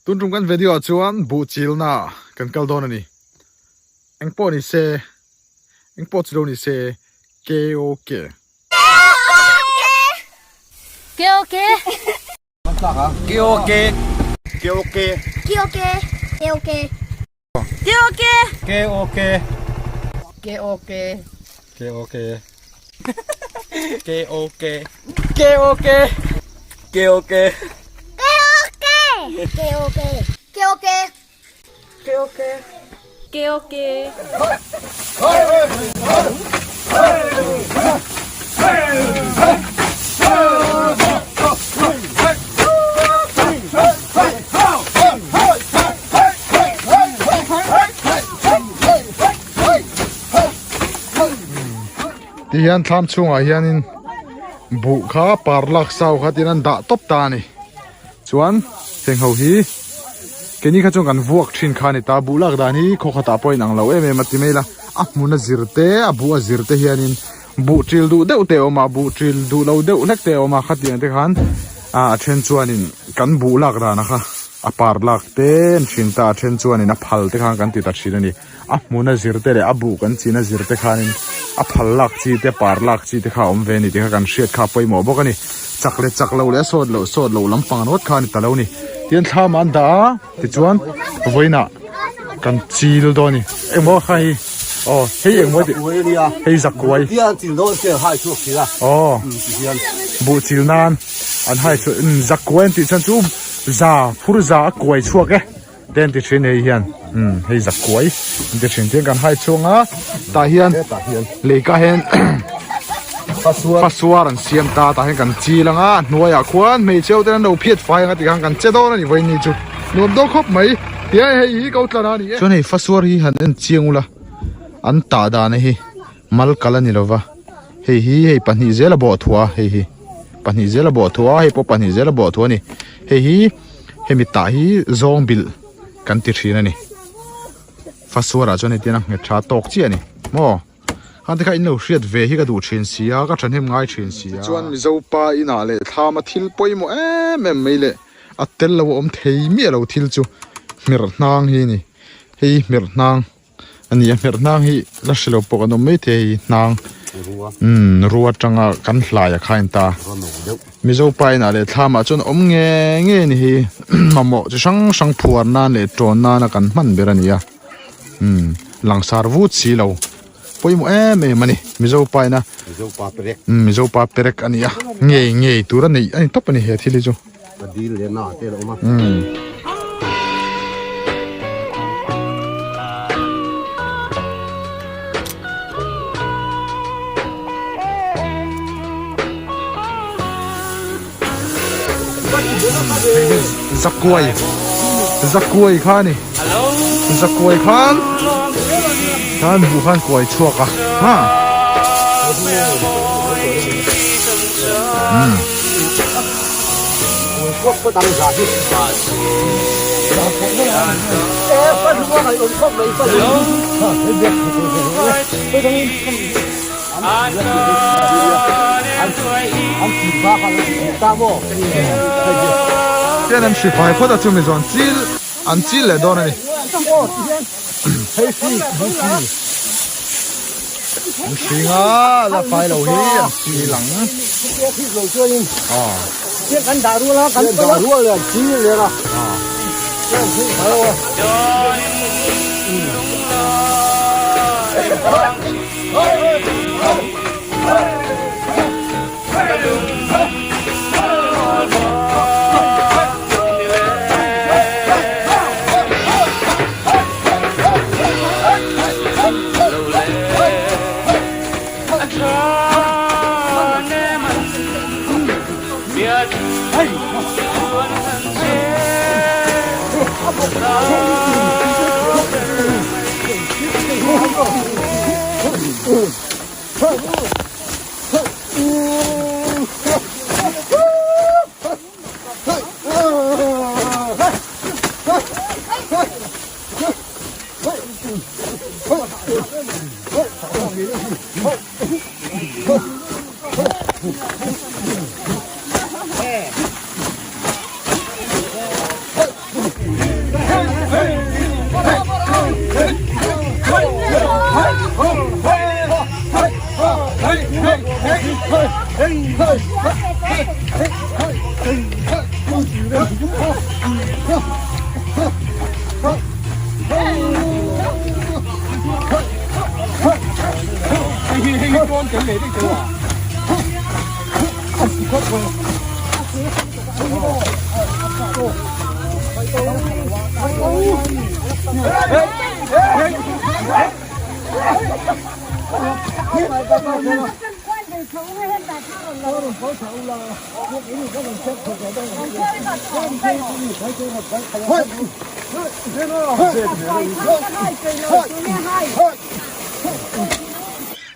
Tun tum kan video ah chuan buh chilna kan kal dawn a ni. Eng pawh ni se, eng pawh chu lo ni se, KOK. KOK. KOK. KOK. KOK. KOK. KOK. KOK. KOK. KOK. KOK. KOK. KOK. KOK. KOK. KOK. KOK. Ti hian thlam chhungah hianin buh kha par lak sau kha tin an dah tawp ta a ni chuan heng ho hi keini kha chuan kan vuak thin kha a ni ta buh lak dan hi khaw khatah pawh a inang lo em em a ti mai ila a hmun a zir te a buh a zir te hianin buh ṭil duh deuh te a awm a buh ṭil duh lo deuh hlek te a awm a khatiang te khan a then chuanin kan buh lak dan a kha a par lak te an thin ta a then chuanin a phal te khan kan ti ta thin a ni. A hmun a zir te leh a buh kan chin a zir te khanin a phal lak chi te par lak chi te kha a awm ve a ni tih kha kan hriat kha a pawimawh bawk a ni. Chak leh chak loh leh a sawt loh sawt loh lampang rawt kha a ni ta lo a ni. Tihian thlam ah an dah a tichuan vawiinah kan chil dawn a ni. Engmaw kha hei aw hei engmaw tih hei zakuai aw buh chil nan an hai chhuah zakuai an tih chuan chu za phur za a kuai chhuak e. Te an ti thin hei hian umm hei zakuai an ti thin tiang kan hai chhung a tah hian leikah hian pasuar an siam ta tah hian kan chil ang a a hnuaiah khuan hmeichhe ho ten an lo phiat fai ang a tikhan kan che dawn a ni vawiin chu nuam dawn khawp mai tiang hei hi ko tlan a ni e. Chuan hei fasuar hi han en chiang ula an tah dan a hi mal kal a ni lova hei hi hei pahnih zel a bawh thuah a hei hi pahnih zel a bawh thuah a hei pawh pahnih zel a bawh thuah a ni hei hi. Hemi tah hi zawng bilh kan ti thin a ni fasuarah chuan hetiang a nghet tha tawk chiah a ni maw khang te kha in lo hriat ve hi ka duh thin si a ka thahnem ngai thin si a chuan mizo pa inah leh thlama thil pawimawh em em mai leh a tel lo a awm thei miah lo thil chu hmerh hnang hi a ni hei hmerh hnang. A ni a hmerh hnang hi la hre lo pawh kan awm mai thei hei hnang umm rua atanga kan hlai a khain ta Mizo pa inah leh thlamah chuan awm nge nge a ni hi mamawh chi hrang hrang phuar nan leh tawn nana kan hman ber a ni a umm langsar vut si lo pawimawh em em a ni Mizo pa ina umm Mizo pa perek a ni a ngei ngei tur a neih a ni tawp a ni he thil hi chu. Umm. Zakuai Zakuai kha a ni Zakuai khan khan buh khan kuai chhuak a ha umm. Tian an hri fai phawt a chumi chuan chil an chil leh dawn a ni. An hring a la fai lo hi an chil ang.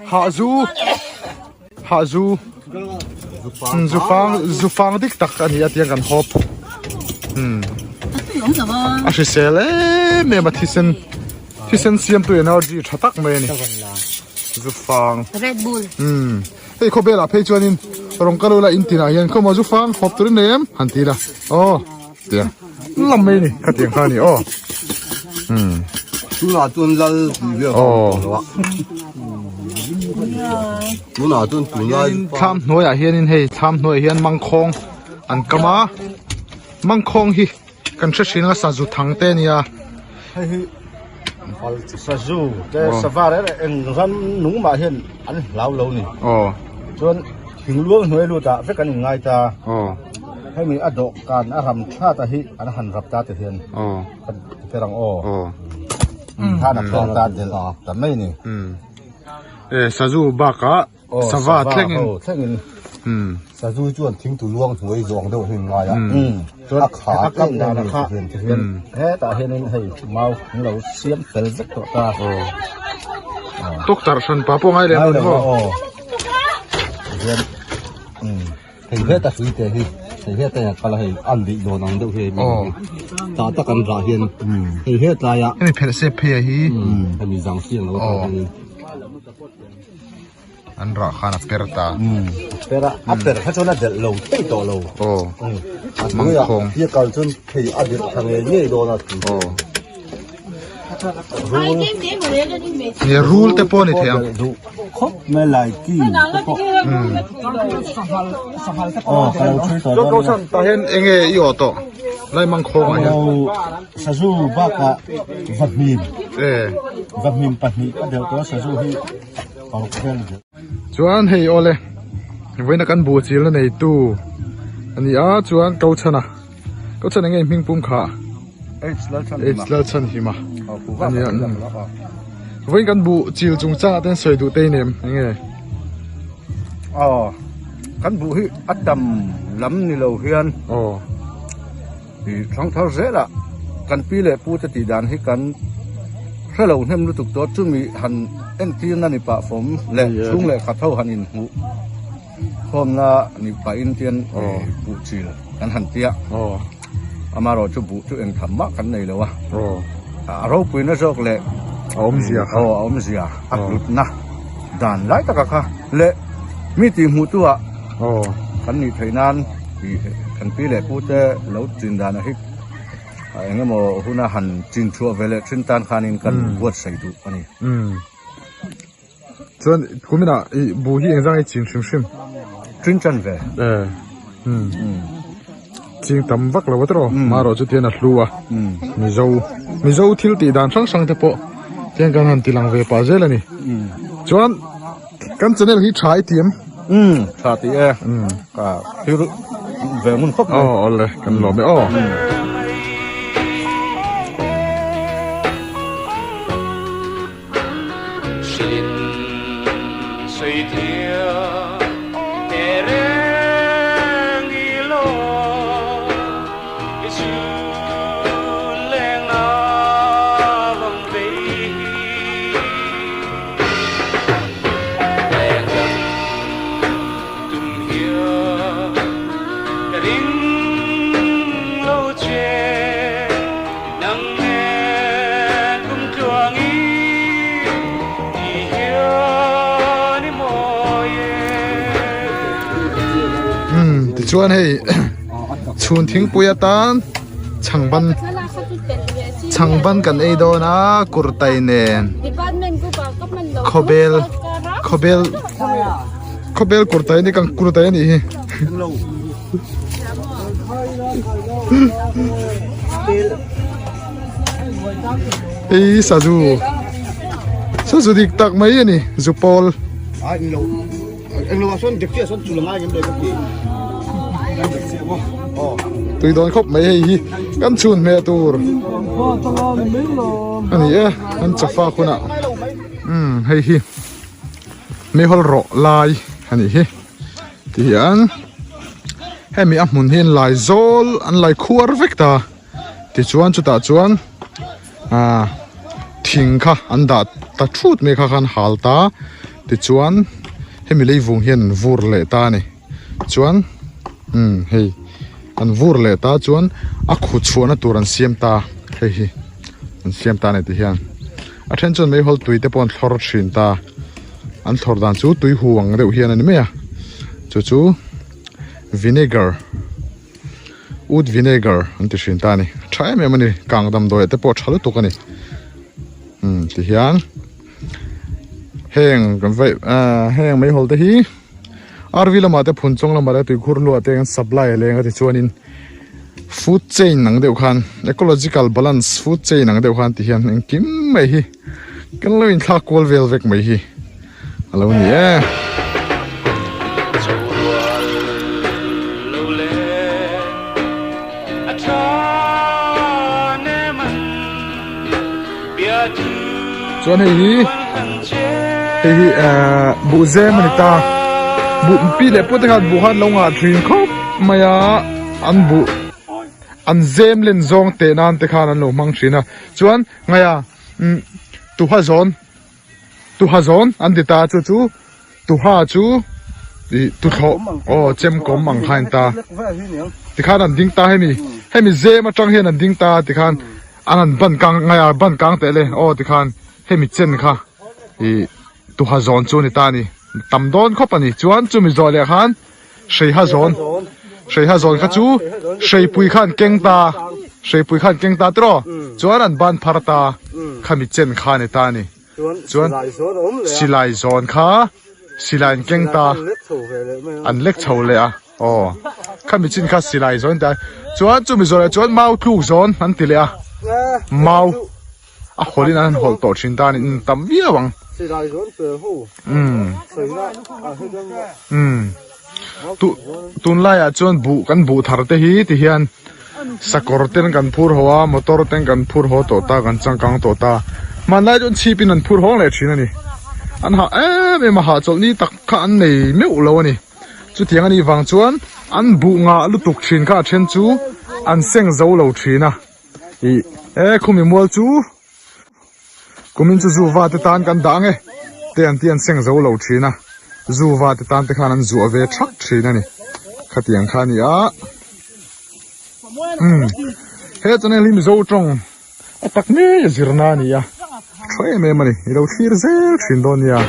Hahzu hahzu zufang zufang dik tak a ni a tiang kan hawp umm a hrisel em em a thisen thisen siamtu energy tha tak mai a ni zufang Red Bull umm hei khawvelah phei chuanin rawng ka lo la in tinah hian khawmaw zufang hawp turin nei em han ti ila aw. Tiang lam mai ni kha tiang kha ni aw um tunah chuan lal tih vel kha awm tawh lo a tunah chuan tunlai thlam hnuaiah hianin hei thlam hnuaiah hian mangkhawng an kam a mangkhawng hi kan hre thin a sazu thang te a nia hei hi sazu te sava reng reng eng ram nung mah hian an hlau lo ni aw chuan thingluang hnuai lutah vek an inngai ta aw Hemi a dawhkan a ram thlat a hi an han rap ta ti hian ka ber ang aw. Khan a khawng ta del ta mai ni. E sazu bakah sava thlengin. Thlengin. Sazu chuan thingtu luang hnuai zawng deuh hi ngai a. Chuan a kha a kam dan a kha ti hian hetah hianin hei mau an lo siam fel vek tawh ta. Tawktarh hran pa pawh ngai lem lo maw. Hian Hei heta hrui te hi hei heta hian kal a hei an rih dawn ang deuh hi hei hi tah tak an rah hian hei hetlai ah hemi phelh sep phei ah hi hemi zang siang lo atang hian an rah khan a per ta per a a per kha chuan a delh lo thei tawh lo aw a hnuaiah hi a kal chuan thei a delh tha ngei ngei dawn a aw Nia rul te pawh a ni thei ang. Khawp mai lai ki te pawh. Aw ka lo chhui tawh dawn nia. Tah hian eng nge i awh tawh lai mang khawng ah hian. Sazu bakah vahmim. Vahmim pahnih ka deuh tawh a sazu hi paruk vel a deuh. Chuan hei awle vawiina kan buh chilna neitu a ni a chuan ko chhan a. Ka chan enge hming pum kha H Lalchhanhima ania vawiin kan buh chil chung changah ten sawi duh te i nem enge aw kan buh hi a tam lam ni lo hian aw i thlang thar zelah kan pi leh pu te tih dan hi kan hre lo hnem lutuk tawh chumi han entirna ni pah fawm leh chhung leh khat ho han inhmuh. Khawmna ni pahin tian buh chil kan han tia. Amaherawh chu buh chu eng tham mah kan nei lo a. A ropuina zawk leh a awmzia kha. Aw a awmzia a hlutna dan lai taka kha leh mi tih hmuh tu ah kan nih theih nan kan pi leh pu te lo chin dan a hi eng emaw huna han chin chhuah ve leh thin tan khanin kan buatsaih duh a ni. Chuan kuminah i bu hi engzang i ching hrim hrim? Trin chan ve. Eh. Um. Ching tam vak lo a tawh. Marawh chu tian a hlu a. Mizo Mizo thil tih dan hrang hrang te pawh tian kan han ti lang ve pah zel a ni. Chuan kan channel hi tha i ti em? Um tha ti e. Um ka thil ve ngun khawp mai. Aw awle kan lawm e aw. Umm tichuan hei chhun thingpui atan chhangban chhangban kan ei dawn a kurtai nen khawbel khawbel khawbel kurtai a ni kan kurtai a nih hi. Ei sazu sazu dik tak mai a ni zu pawl. Tui dawn khawp mai hei hi kan chhun hmeh tur a ni e kan chawfak hunah umm hei hi meihawl rawh lai a nih hi tihian hemi a hmun hi an lai zawl an lai khuar vek ta tichuan chutah chuan ah thing kha an dah ta thut mai kha khan hal ta tichuan hemi leivung hian an vur leh ta a ni chuan umm hei an vur leh ta chuan a khu chhuahna tur an siam ta hei hi an siam ta a ni tihian a then chuan meihawl tui te pawh an thlawr thin ta an thlawr dan chu tui hu ang deuh hian a ni mai a chu chu vinegar Oud vinegar an ti thin ta a ni tha em em a ni kang damdawi ah te pawh a tha lutuk a ni umm ti hian heng kan vaih ahh heng meihawl te hi RV lamah te phun chawng lamah te tuikhur luah te an supply a leng a tichuanin food chain ang deuh khan ecological balance food chain ang deuh khan ti hian engkim mai hi kan lo inthlak kual vel vek mai hi. A lo ni e. Chuan hei hi hei hi ehh buhzem a ni ta buh pi leh pute khan buh khan lo ngah thin khawp mai a an buh an zem len zawng teh nan te khan an lo hmang thin a chuan ngaia umm tuha zawn. Tuha zawn an ti ta chu chu tuha chu ih tuthlawh aw chemkawm ang kha a ni ta tikhan an ding ta hemi hemi zem atang hian an ding ta tikhan an han ban kang ngai a ban kang teh le aw tikhan hemi chen kha ih tuha zawn chu a ni ta a ni tam dawn khawp a ni chuan chumi zawh leh khan Hreiha zawn Hreiha zawn kha chu Hreipui kha an keng ta Hreipui kha an keng ta tiraw chuan an ban phar ta khami chen kha a ni ta a ni chuan silai zawn kha silai an keng ta an lek chho leh a aw khami chin kha silai zawn ta chuan chumi zawn ah chuan mau tluk zawn an ti leh a mau a hawlh in an han hawlh tawh thin ta a ni tam viau ang umm umm tu tunlaiah chuan buh kan buh thar te hi ti hian sakawr ten kan phur haw a motor ten kan phur haw tawh ta kan changkang tawh ta hmanlai chuan chhip in an phur hawng leh thin a ni an hah em em a hahchawlh ni tak kha an nei meuh lo a ni chutiang a nih vang chuan an buh ngah lutuk thin kha a then chu an seng zo lo thin a. Ih e khumi mual chu kumin chu zu va te tan kan dah ang e te an tih an seng zo lo thin a zu va te tan te khan an zuah ve thak thin a ni khatiang kha a ni a umm he channel hi mizo tawng a tak ngei a zirna a ni a tha em em a ni i lo thlir zel thin dawn nia.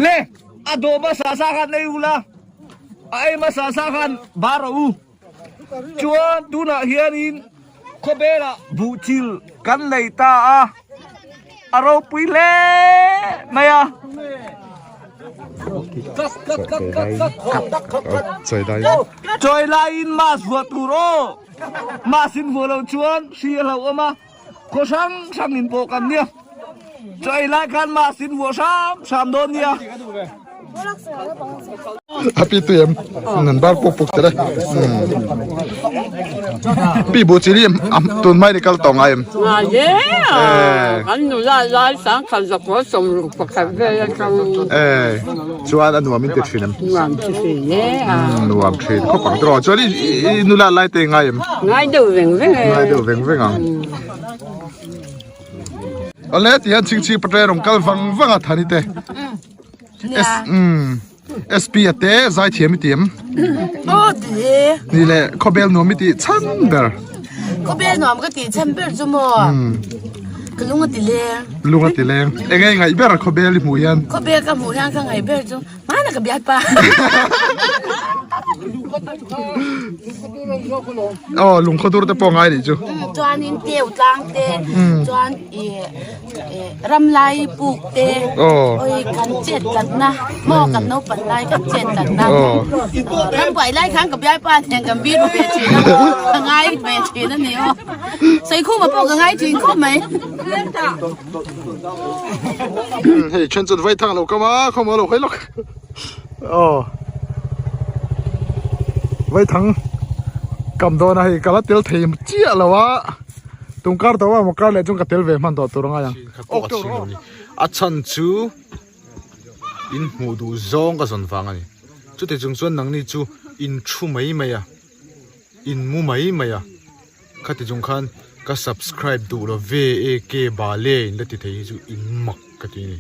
Le a dawh hmasa sa khan ei ula a ei hmasa sa khan bar rawh u chuan tunah hianin khawvelah buhchil kan nei ta a a ropui hle mai a. Chawi laiin mask vuah tur aw mask in vuah loh chuan hri a hlauhawm a. Khaw hrang hrang in pawh kan nia. Chaw ei lai khan mask in vuah hram hram dawn nia. Happy tu em nan bar puk puk tere pi bu chili tun mai ni kal tawh ngai em Ngai e kan nula lai sang khat zakua sawmruk pakhat vel atang e chuan a nuam in ti thin em nuam ti thin e a nuam thin khawp ang tiraw chuan i nula lai te ngai em ngai deuh veng veng e ngai deuh veng veng ang awle ti hian chingchhi pate rawn kal vang vang a thani te s um sp a te zaithiam i ti em aw ti e ni le khawbel nuam i tih chhan ber. Khawbel nuam ka tih chhan ber chu maw? Ka lung a ti leng. Lung a ti leng. Eng nge i ngaih ber khawbel i hmuh hian? Khawbel ka hmuh hian ka ngaih ber chu hmana ka bialpa. Aw lungkhaw dur te pawh ngai nih chu. Chuanin teu tlang te chuan i Ramlai puk te oi kan chet tlatna maw kan naupan lai kan chet tlatna rambuai lai khan ka bialpa nen kan biru ve thin a ka ngai ve thin a ni aw Saikhuma pawh ka ngai thin khawp mai. Hei then chuan vaithang lo kam a khawm a lo hawi lawk aw vaithang kam dawn a hei ka la tel thei chiah lo a. Tungkar tawh a maw kar leh chuan ka tel ve hman tawh tur angai ang. Ok teuh rawh. A chhan chu in hmuh duh zawng ka zawn vang a ni. Chuti chung chuan nangni chu in thu mai mai a, in mu mai mai a. Khati chung khan ka subscribe duh lo ve e ke bale in la ti thei hi chu in mak ka ti a ni.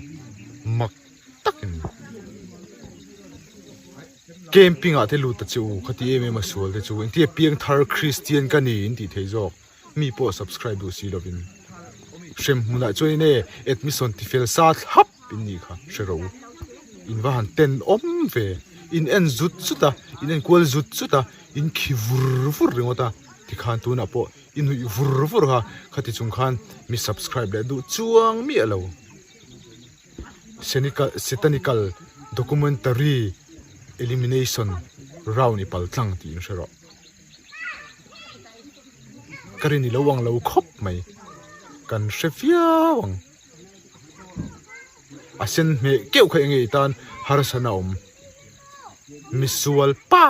Mak tak in ni. Camping ah te lut ta che u khati em em a sual te chu engtia piangthar Christian ka ni in tih theih zawk. Mi pawh subscribe duh si lovin hrem hmunah chuan in e admission ti fel sa thlap in nih kha hre rawh u. In va han ten awm ve, in en zut zut a, in en kual zut zut a, in khi vur vur ringawt a, tikhan tunah pawh i nuih vur vur kha, khati chung khan mi subscribe leh duh chuang miah lo. Senikal Setanikal documentary elimination round i pal tlang tih in hre rawh. Ka rin i lo ang lo khawp mai. Kan hre viau ang. A sen hmeh keuh kha enge i tan harsana awm. Misual pa!